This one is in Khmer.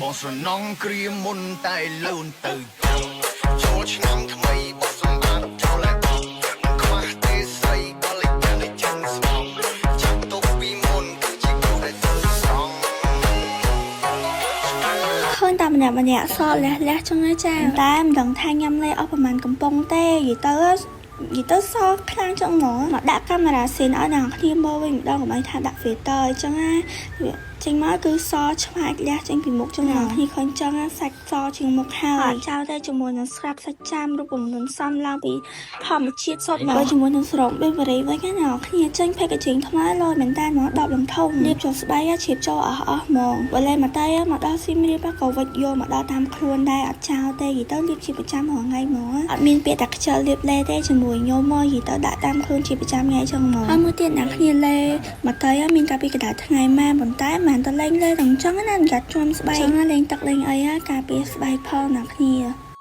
បងស្រណងគ្រាមុនតែលូនទៅចាំចូលឆ្នាំថ្មីបងសម្បានចូលលែបងមិនខ្វះទេស្រីក៏លេចយ៉ាងនេះចឹងស្មងចាក់ទុកពីមុនគឺជាគូដែលត្រូវសង ឃើញតែម្នាក់ម្នាក់សល់លះលះចឹងណាចាតែមិនដឹងថាញ៉ាំលេអស់ប្រហែលកំប៉ុងទេនិយាយទៅនិយាយទៅសល់ខ្លាំងចឹងហ្មងមកដាក់កាមេរ៉ាស៊ីនឲ្យអ្នកគ្នាមើលវិញម្ដងកុំឲ្យថាដាក់ filter អញ្ចឹងណាចេញមកគឺសឆ្វាច់លះចេញពីមុខចឹងអ្នកគ្នាឃើញចឹងណាសាច់សជាងមុខហើយអត់ចោលទេជាមួយនឹង scrub សាច់ចាមរូបមន្តសំឡើងពីធម្មជាតិសុទ្ធមកជាមួយនឹងស្រោម berry វិញណាអ្នកគ្នាចេញ packaging ថ្មីលយមែនតើហ្មង10លំធំលាបចូលស្បែកជ្រាបចូលអស់អស់ហ្មងបើលេមកតែមកដល់សៀមរាបក៏វិចយកមកដល់តាមខ្លួនដែរអត់ចោលទេនិយាយទៅលាបជាប្រចាំរាល់ថ្ងៃហ្មងអត់មានពាក្យតែខ្ជិលលាបលេទេជាមួយញោមមកនិយាយទៅដាក់តាមខ្លួនជាប្រចាំថ្ងៃចឹងហ្មងហើយមួយទៀតអ្នកគ្នាលេមកតែមានកាពីកណ្ដាលថ្ងៃម៉ែប៉ុន្តែមិនទៅលេងលេទាំងចឹងណាកាត់ជាំស្បែកចឹងលេងទឹកលេងអីការពារស្បែកផងអ្នកគ្នា។